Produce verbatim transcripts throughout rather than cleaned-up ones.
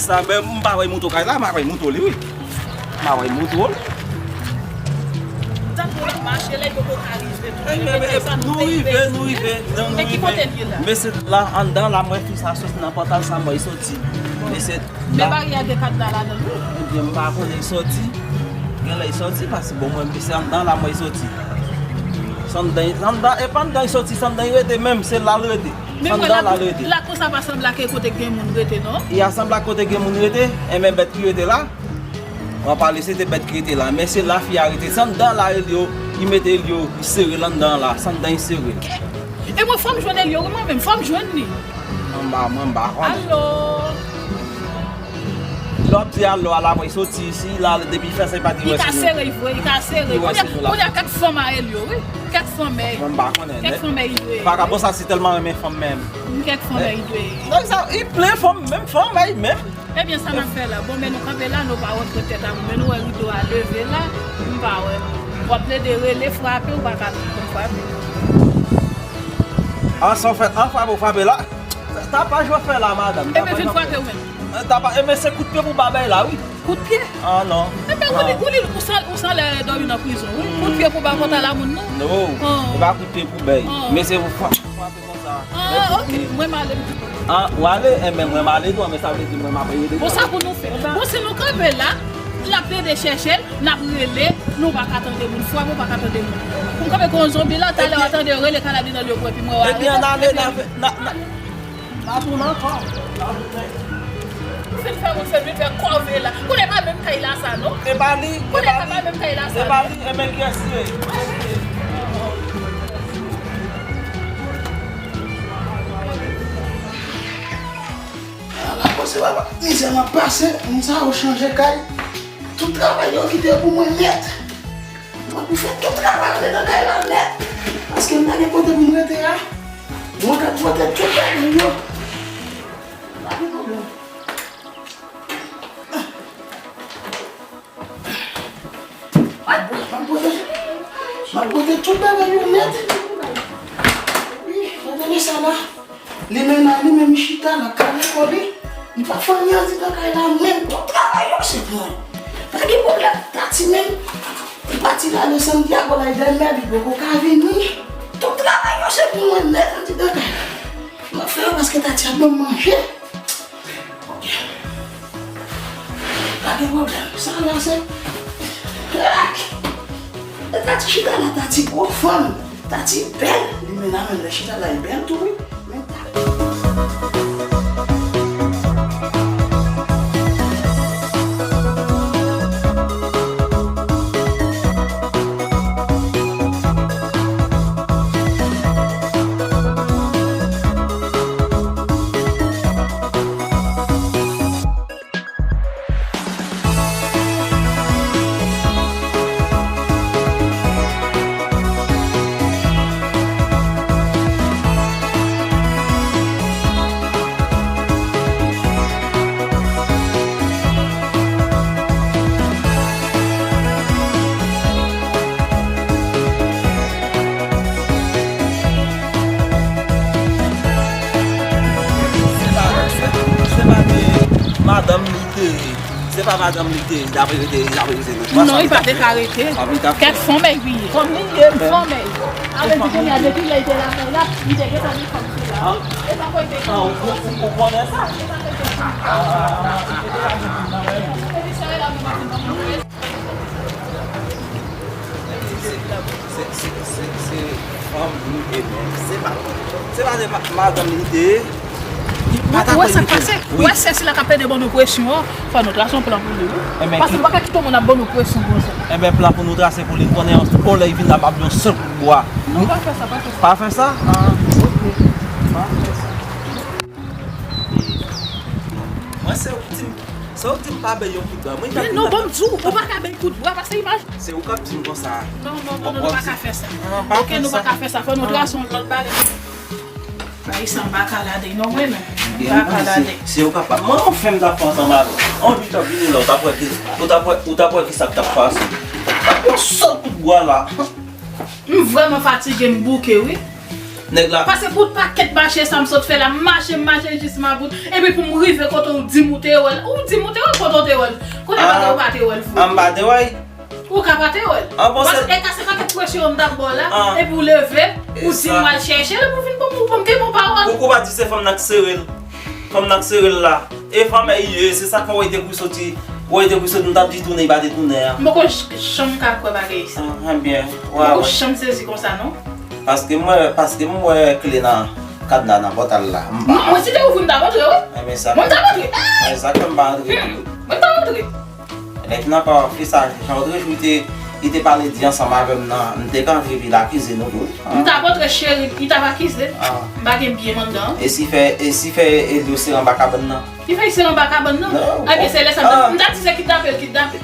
Sa, men, m pa wè moto kay la, m pa wè moto li, wi. M pa wè moto li. Tankou l ap mache, lè yo poko ka rive tou. Eh, men, men, nou rive, nou rive, non, nou rive. Men ki kote l ye la? Mesye la, anndan la, m wè fi sa soti nan pòtal sa, m wè l soti. Mesye la. Men baryè a gen kadna ladan l, wi. Ebyen, m pa konnen l soti. Genlè l soti, paske bon, mwen, mesye anndan la, m wè l soti. Se anndan, se anndan, e pa anndan l soti, se anndan l rete menm, se la l rete. Men mwen, lakou sa pa sanble ak kote k gen moun rete, non? Li a sanble ak kote k gen moun rete, enben bèt ki rete la. W ap pale, se te bèt ki rete la. Men se la fi a rete. Se anndan la, li yo, li mete li yo, li sere l anndan la. Se anndan li sere l. E mwen, fò m jwenn li yo, wi, mwen menm, fò m jwenn li. Mwen m pa, mwen m pa konnen. Alo. Lè w ap di alo a la, mwen soti isi, la, depi fè sa, li pa di wè si. Li ka sere, vre, li ka sere. Kounye a, kounye a, kèk fanm a li yo, wi. Kèk fanm, wi. Mwen m pa konnen. Kèk fanm, wi. Vagabon sa, si tèlman renmen fanm menm. Kèk fanm, wi. Nèg sa, li plen fanm, menm fanm, wi, menm. Ebyen, sa n ap fè la? Bon, men nou kanpe la, nou pa rantre tèt a nou, men nou wè rido a leve la, m pa wè. W ap plede rele, frape, ou pa ka konn frape. An, sa w fè, an, frape, w frape la. Tapaj w ap fè la, madanm. Ebyen, vin frape ou menm. Tapaj, ebyen, se kout pye pou w ba bay la, wi. Kout pye? Ah, non. Ebyen, ou li, ou li, ou san, ou san lè dòmi nan prizon, wi. Kout pye pou w ba pòtal a moun, non? Non. E pa kout pye pou bay. Men se pou frape. Ah, ok. Mwen m ale m tou. Ah, ou ale? Enben, mwen m ale tou, men sa vle di mwen m ap rele. Bon, sa pou nou fè? Bon, si nou kanpe la, l ap plede chèche l, n ap rele, nou pa ka tande moun. Fwa nou pa ka tande moun. Pou m kanpe kon yon zonbi la, talè w a tande yo rele kalabinè yo pou epi mwen w ale. Ebyen, n ale, n a fè, n a, n a, n a tounen ankò. Ou fin fè moun se vin fè kòve la. Kounye a pa menm kay la sa, non? E pa li, e pa li, e pa li, enben kiyès li ye? Ala koze papa, mizè m ap pase, moun sa yo chanje kay. Tout travay yo kite yo pou mwen nèt. Mwen pou fè tout travay andedan kay la nèt. Paske m pa gen kote pou m rete a. Mwen ka pote tout bagay yo. Pa gen pwoblèm. M ap pote, m ap pote tout bagay yo nèt. Epi, gade mesye la. Li menm la, li menm li chita la, kale kò li. Li pa fè anyen andidan kay la, menm tout travay yo se pou mwen. Pa gen pwoblèm, Tati menm, li pati la le samdi a, bon, la, li dèmen, li poko ka vini. Tout travay yo se pou mwen nèt andidan kay la. M ap fè yo paske Tati ap ban m manje. Ok. Pa gen pwoblèm. Sa la se. Tati chita la, Tati gwo fanm. Tati bèl. Li menm la menm lè chita la, li bèl tou, wi. Men ta- Se pa, se, se pa de madanm li te ye. Se pa madanm li te ye, li t ap rete, li t ap rete nan. Non, li pa te ka rete. Kèk fanm li ye. Fanm li ye, men. Fanm li ye. Sa vle di kounye a, depi lè li te lakay la, li te gentan gen fanm sou la. E pa pou li te. Ah, ou, ou, ou konnen sa? Se, se, se, se fanm li ye, men se pa, se pa de ma-, madanm li te ye. Ou wè sa k pase? Ou wè sè sila k ap plede ban nou presyon an? Fò nou trase yon plan pou li, wi. Paske nou pa ka kite yon moun ap ban nou presyon konsa. Enben, plan pou nou trase pou li, n konnen yon, yon lè l vin la, m ap yon sèl kout bwa. Non, pa fè sa, pa fè sa. Pa fè sa? Ah, ok. Pa fè sa. Mwen se ou ki di m, se ou ki di m pa bay yon kout bwa. Mwen, men non, ban m di w, ou pa ka bay kout bwa, pase imaj. Se ou k ap di m konsa. Non, non, non, non, nou pa ka fè sa. Ok, nou pa ka fè sa. Fò nou trase yon lòt bagay. Ayisyen, m pa ka lade, non, mwen menm. M pa ka lade. Se ou k ap, mwen, anfen, m t ap fè ansanm avè w. Anvi t ap vini la, ou t ap wè ki, ou t ap wè, ou t ap wè ki sa k t ap pase. Yon sèl kout bwa la. M vrèman fatige, m bouke, wi. Nèg la. Paske pou pakèt mache sa m sot fè la, m mache, m mache jis m about. Epi pou m rive kote w di m ou te wè l. Ou di m ou te wè l, kote w te wè l? Kote bagay ou pa te wè l vre? An m pa te wè l. Ou ka pa te wè l. Paske e ka se pakèt presyon m t ap ba w la, epi w leve, ou di m w al chèche l, epi w vin ban m, ou ban m te bon pawòl. Pouki w pa di se fanm nan k sere l? Fanm nan k sere l la. E fanm e ye, se sa k fè w te kouri soti, w te kouri soti, m t ap di tounen, li pa te tounen an. M poko j-, janm ka kwè bagay sa. Ah, ebyen, m poko janm sezi konsa, non. Paske m wè, paske m wè kle nan kadna nan pòtal la. M pa. Mwen si te ouvri, m t ap antre, wi. Mwen m t ap antre. Mwen sa k fè m pa antre. Mwen m t ap antre. Lè ki nan pa fi sa, jan w te jwe, li te, li te pale di ansanm avè m nan, m te ka antre epi l akize nou tou. M t ap antre cheri, li t ap akize. M pa gen byen m anndan. E si fè, e si fè Elio sere anba kabann nan? Li fè sere anba kabann nan? Non. Ebyen se lè sa m t ap, m t ap di se kidnape l kidnape.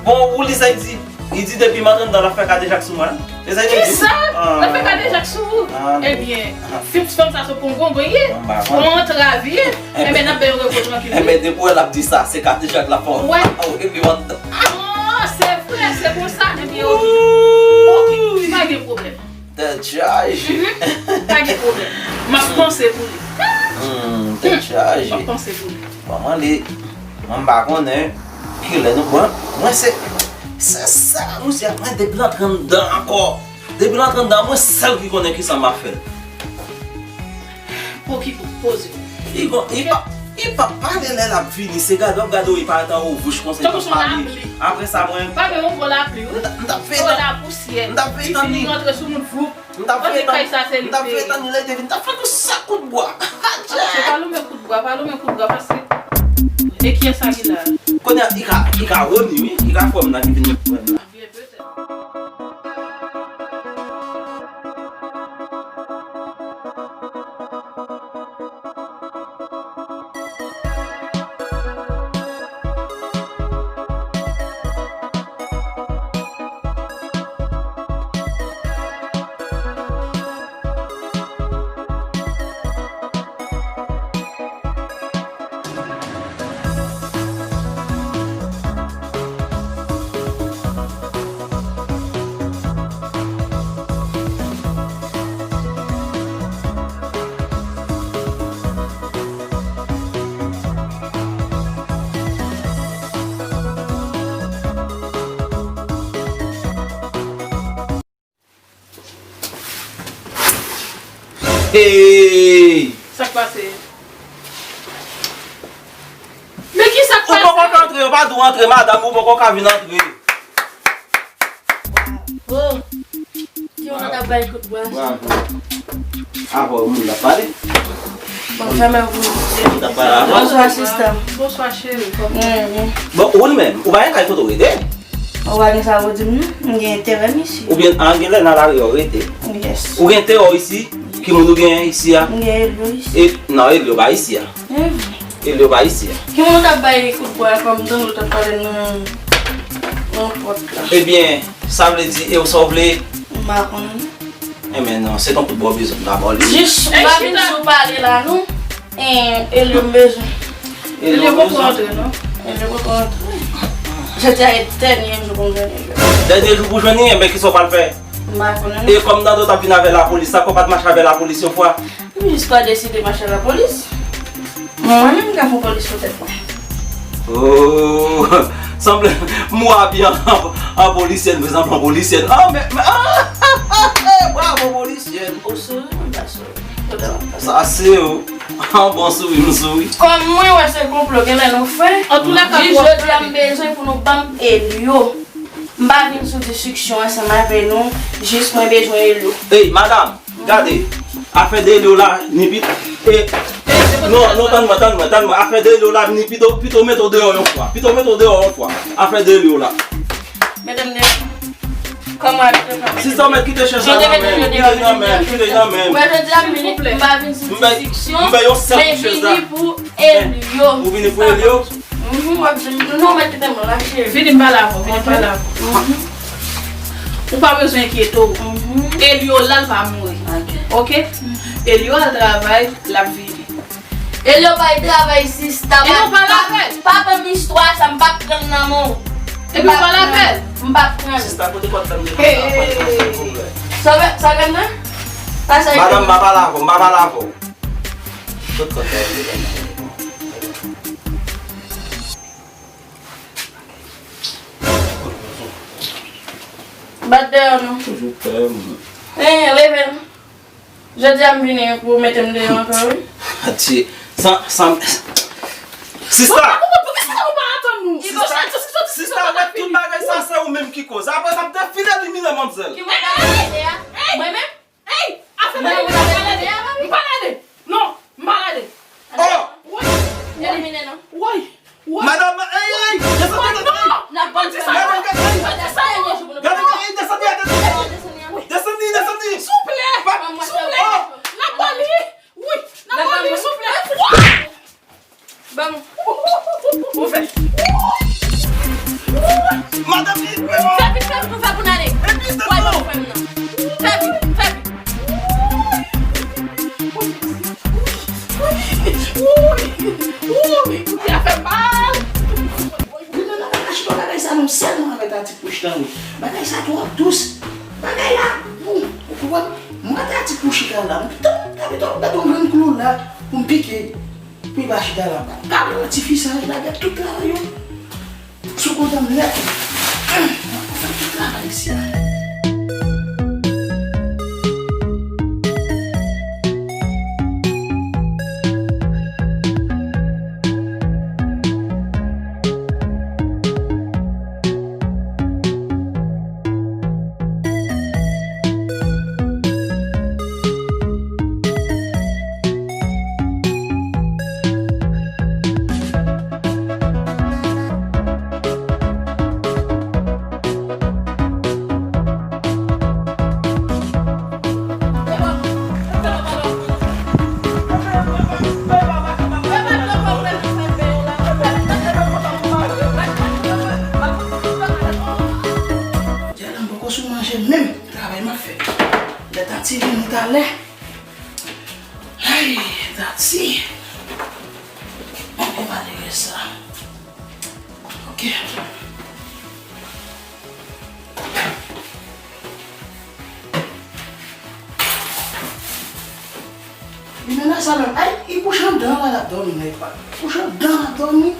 Bon, ou li sa l di? Li di depi m antre anndan l ap fè kadejak sou mwen. Se sa l di? Kisa? L ap fè kadejak sou ou? Ebyen, fanm sa se pongongon ye. Antrav ye. Enben n ap bay yon repo trankil. Enben depi w wè l ap di sa, se kadejak l ap fè. Wè. Ou epi w anndan. Oh, se vre, se konsa. Ebyen, oke, pa gen pwoblèm. Tèt chaje. Pa gen pwoblèm. M ap panse pou li. Hmm, tèt chaje. M ap panse pou li. Bon, mwen li, mwen m pa konnen kilè nou, mwen, mwen se, se sa, misye, mwen depi l antre anndan ankò. Depi l antre anndan, mwen sèl ki konnen kisa m ap fè. Pokipo, poze. Li gon, li pa, li pa pale lè l ap vini, se gade w ap gade w, li parèt anwo bouch konsa, li pa pale. Apre sa, mwen. Pa gen yon gwo lapli, wi. M t ap fè. Yon lapousyè. M t ap fè tann li. Li fini rantre sou moun, voup. M t ap veye tann, m t ap veye tann lè te vin, m t ap fè tou sa kout bwa. Atchè, pa lonmen kout bwa, pa lonmen kout bwa, paske e kiyès sa ki la? Kounye a, li ka, li ka Rony, wi, li ka frè m nan ki vin pran m la. Byen, petèt. Hey! Sa k pase? Men ki sa k pase? Ou poko ka antre, yo pa di w antre, madanm, ou poko ka vin antre. Oh! Ki moun t ap bay kout bwa sa? Bravo. Avè w moun t ap pale. Bon, fèmen pou. Moun t ap pale avè w. Bonswa, sista. Bonswa, cheri. Kòman? Bon, ou menm, ou pa gen kay kote w rete? Ou pa gen sa pou di m, non? M gen enterè m isi. Oubyen, an, gen lè nan lari a w rete? Yes. Ou gen enterè w isi? Ki moun ou gen isi a? M gen Elio isi. E, non, Elio pa isi a. Elio pa isi a. Ki moun t ap bay kout bwa a kòm tande w t ap pale nan, nan pòt la? Ebyen, sa vle di, e w sa w vle? M pa konnen. Enben non, se ton kout bwa w bezwen, m pa ba w li. Jis, m pa vin sou pale la, non. En, Elio m bezwen. Elio poko rantre, non. Elio poko rantre. Jodi a e dènye jou pou m jwenn Elio. Dènye jou pou jwenn li, enben kisa w pral fè? M pa konnen. E kòm Nando t ap vin avè lapolis, sa fè w pa t mache avè lapolis yon fwa? M jis pa deside mache lapolis. Mwen menm ka fon polis pou tèt mwen. Oh, sanble m wè w abiye an, an polisyèn, prezan an polisyèn. Ah, men, men, ah, bravo, polisyèn. Ou souri, mwen pa souri. Sa se ou. An bon souri, m souri. Kòm mwen wè se konplo genlè nou fè, jis jodi a m bezwen pou nou ban m Elio. M pa vin sou diskisyon ansanm avè nou, jis mwen bezwen Elio. Ey, madanm, gade, afè de Elio la, ni pit, e, non, non, tann mwen, tann mwen, tann mwen, afè de Elio la, ni pito, pito mete w deyò yon fwa, pito mete w deyò yon fwa, afè de Elio la. Medam, kòman ap fè? Sista, w mèt kite chèz la nan men m, kite l nan men m, kite l nan men m. Wè, jodi a m vini, m pa vin sou diskisyon, m vini pou Elio. Ou vini pou Elio? Mhm, w ap di m, non, mèt kite m la, cheri. Vini m pale avè w, vini m pale avè w. Mhm. Ou pa bezwen enkyete w. Mhm. Elio la, l pa mouri. Ok. Ok? Mhm. Elio al travay, l ap vini. Elio bay travay, sista. E nou pale avè l. Pa ban m istwa sa, m p ap pran l nan men w. Epi w pale avè l. M p ap pran l. Sista, kote kòd la m gen konsa, pa gen pwoblèm. Sa w gen la? Madanm, m pa pale avè w, m pa pale avè w. Bat dèyè w non. Toujou pè, mwen. Hein, leve non. Jodi a m vini pou mete m deyò ankò, wi. Adye. San, san, sista! Sista, wè tout bagay sa se ou menm ki koz. Apre sa, m te fin elimine manmzèl. Ki mwen pa pale de a? Mwen menm? Ey! Afè mwen pa pale de a, mami. M pa pale de. Non, m pa pale de. Oh! Wi. Elimine non. Wi. Wi. Madanm, ey, ey, desann, desann, ey. N ap ban sa. Madanm, gade, gade, gade, ey, desann, desann, desann. Desann, desann. Souple. Souple. N ap ban li. Wi. N ap ban li, souple. Ban m. Ouvè. Madanm, li fè vit, fè vit, nou fè pou n ale. Epi, w ap ban m frè m nan. Fè vit, fè vit. Wi, wi, wi, wi, kote a fè mal. Wi, non, non, pa mache nan bagay sa non, sèlman avèk atik pou chita, wi. Bagay sa twò dous. Bagay la bon. Ou konprann? Mwen atik pou chita la. Tanpri, tanpri, tanpri, tanpri, yon grenn klou la pou m pike. Pi ba chita la ba. Gade yon ti fi sa, li lage tout travay yo sou kontan m nèt. Mwen pou fè tout travay isi la. Dyala m poko sou manje menm, travay m ap fè. Lè Tati vini talè. Ay, Tati. Mwen pa leve sa. Ok. Li menm nan sa menm. Ay, li kouche anndan la, l ap dòmi nan epa. Kouche anndan l ap dòmi.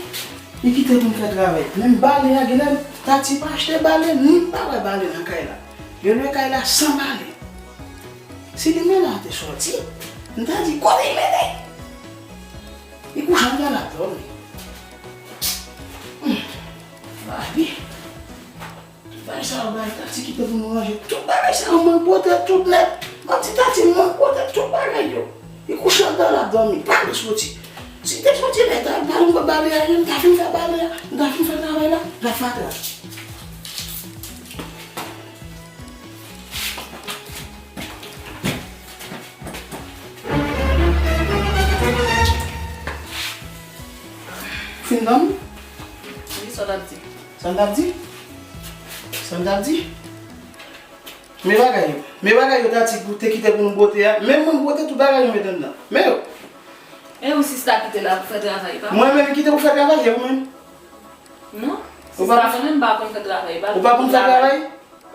Li kite pou m fè travay. Menm bale a, genlè Tati pa achte bale, ni m pa wè bale nan kay la. Yo lwe kay la san bale. Si li menm nan te sòti, m ta di, kote li mete? Li kouche anndan l ap dòmi. Hmm. Bagay. Bagay sa yo, bagay Tati kite pou nou ranje. Tout bagay sa yo, mwen pote tout nèt. Mwen di Tati, mwen pote tout bagay yo. Li kouche anndan l ap dòmi. Pa vle sòti. Si l te sòti lè ta, pa nou bale a, m ta fin fè bale a. M ta fin fè travay la. M ta fatra. Fin dòmi? Wi, sa w t ap di? Sa m t ap di? Sa m t ap di? Men bagay yo. Men bagay yo Tati pou te kite pou nou bwote a. Menm mwen bwote tout bagay yo met anndan. Men yo. E ou sista kite la pou fè travay, pa? Mwen menm kite pou fè travay, e ou menm? Non. Ou pa sista mwen menm pa konn fè travay, pa. Ou pa konn fè travay?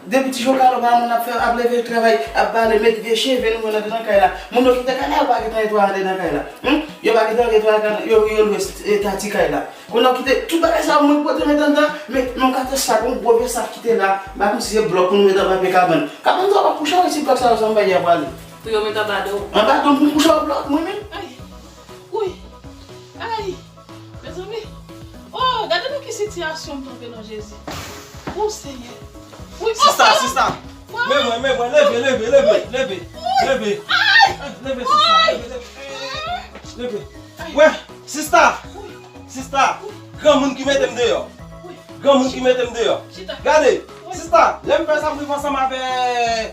Depi ti jokalo pa moun ap fè, ap leve travay, ap bale, met vye cheve nou yo nan, nan kay la. Moun yo kite kay la, yo pa gentan netwaye andedan kay la. Hum? Yo pa gentan netwaye kay la, yo, yo lwe, eh, Tati kay la. Kounye a w kite tout bagay sa yo, mwen pote met anndan, men, men yon katye sak, yon gwo vye sak kite la, m pa konn si se blòk pou nou met anba pye kabann. Kabann sa yo p ap kouche avè ti blòk sa yo, sa m bay a pwale. Pou yo met anba do w. Anba do m pou m kouche avè blòk, mwen menm. Ay. Wi. Ay. Mezanmi. Oh, gade nan ki sitiyasyon m tonbe non, Jezi. Oh, Senyè. Wi, sista, oh, sista. Men mwen, men mwen, leve, leve, leve, leve, leve. Ay. Leve, sista, leve, leve. Leve. Wè, sista. Sista, granmoun ki mete m deyò. Granmoun ki mete m deyò. Gade, sista, lè m fè sa, m rive ansanm avè,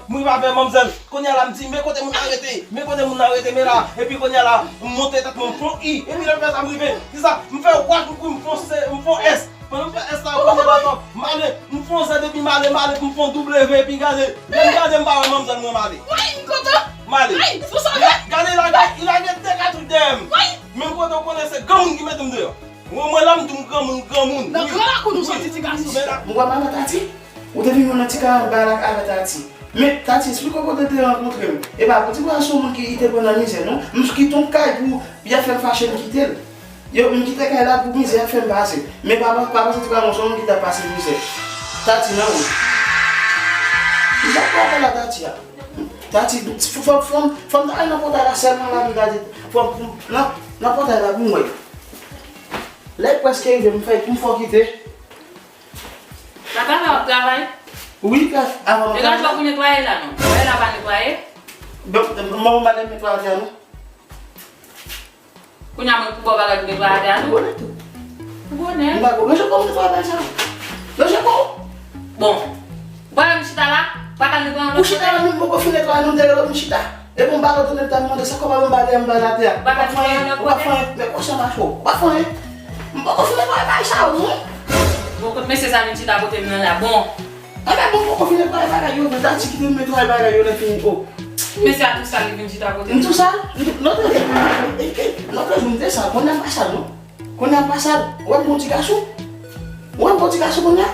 m rive avè manmzèl. Kounye a la, m di, men kote moun nan rete, men kote moun nan rete, men la. Epi kounye a la, m monte tèt mwen, m fè yon I. Epi lè m fè sa, m rive. Sista, m fè wach, m kouri, m fè yon S, m fè yon S. Pandan m fè S la, kounye a la, m ale, m fè yon Z, epi m ale, m ale, m fè yon W, epi gade. Lè m gade, m pa wè manmzèl mwen, m ale. Wi, m kontan. M ale. Wi, pou sa. Gade, gade, li lage, li lage de katouch dèyè m. Wi. Menm kote w konnen se granmoun ki mete m deyò. Mwen, mwen la, m di m granmoun, granmoun. Nan gran lakou nou soti, ti gason. Men la. Mwen wè manman Tati. Ou te vin jwenn nan ti karambay la avè Tati. Men Tati, esplike w kote l te rankontre m. E pa pou ti bwa se yon moun ki te pran nan mizè, non. M kite yon kay pou y ap fè m fache, m kite l. Yo, m kite kay la pou mizè a fè m pase. Men pa, pa, pa panse ti bwa se yon moun ki t ap pase mizè. Tati nan wout. M pa kwè apèl la Tati a. Tati, fò, fò, fò m ta al nan pòtay la sèlman la, m ta di, fò m, nan, nan pòtay la pou m wè. Lè l prèske rive, m fè, m fè w kite. Nan travay w ap travay? Wi, ka, avan m travay. Degaje w pou netwaye la non. Netwaye la pa netwaye. Bon, mwen m pa lè netwaye atè a non. Kounye a mwen pou ba w bagay pou netwaye atè a non. Ou konnen tou. Ou konnen. M pa konnen. Ranje kò w netwaye bagay sa. Ranje kò w. Bon. Ou pa wè m chita la? Ou pa ka netwaye yon lòt kote? Ou chita la, m poko fin netwaye non, dèyè lòt m chita. Epi yon balon tounen, m ta mande sa kòb a yon balè, m balè atè a. Ou pa ka netwaye yon lòt kote? Ou pa fè anyen, men kòchè mache w. Ou pa fè anyen. M poko fin netwaye bagay sa yo non. Bon, kot mesye sa vin chita kote m nan la? Bon. Anben bon, m poko fin netwaye bagay yo, men Tati kite m netwaye bagay yo lè fini o. Mesye a tou sal, li vin chita kote m. M tou sal? M tou, lòt jou, e, e, lòt jou m te sal, kounye a m pa sal non. Kounye a m pa sal. Ou wè m bon ti gason? Ou wè m bon ti gason kounye a?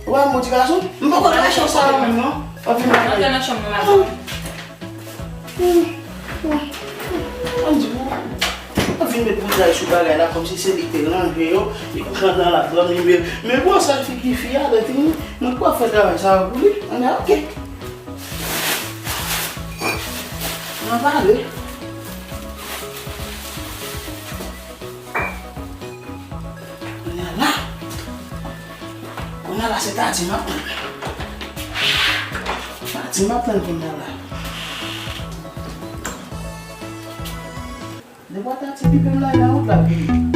Ou wè m bon ti gason? M poko nan chanm sa yo menm non. Antre nan chanm nan la. Ann di pou, ann vin met boutray sou bagay la kòmsi se li ki te ranje yo, li kouche anndan l ap dòmi, men, men bon sal figi fi a, lè fini, mwen kwè fè travay sa yo pou li, ann oke. N a pale. Kounye a la. Kounye a la se Tati m ap tann. Tati m ap tann kounye a la. Depi Tati bipe m la, e nan wout l ap vini.